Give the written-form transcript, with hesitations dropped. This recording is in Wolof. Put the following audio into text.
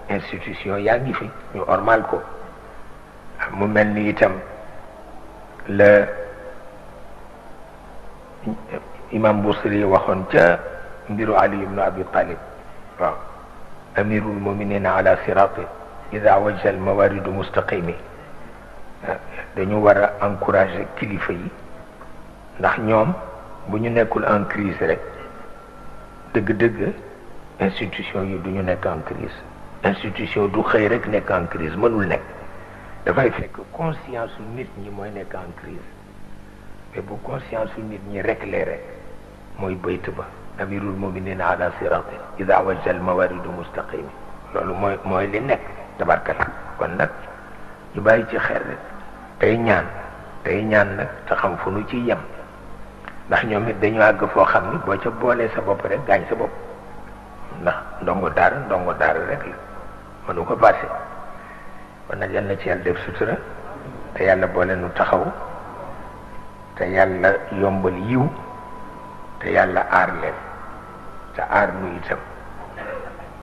institution yaa ngi fi ñu ormal ko mu mel ni itam la imam Busiri waxoon ca mbiru Ali ibnu Abi Talib waaw amirul muminina ala sirati ida wajja al mawaridu mustaqimi dañu war a encourager kilifa yi ndax ñoom bu ñu nekkul en crise rek dëgg-dëgg institution yi du ñu nekk en crise institution du xëy rek nekk en crise mënul nekk dafay fekk conscience su nit ñi mooy nekk en crise mais bu conscience su nit ñi rek lee rek mooy bayt ba amirul muminina ala sirati ida wajja al mawaridu mustaqimi loolu mooy li nekk tabarkala kon nag ñu bàyyi ci xel rek tey ñaan nag te xam fu nu ci yem ndax ñoom it dañu àgg foo xam ni boo ca boolee sa bopp rek gaañ sa bopp ndax ndongo daara rek la mënu ko passé kon nag yal na ci yàlla def sutura te yàlla boole nu taxaw te yàlla yombal yiw te yàlla aar leen te aar nu itam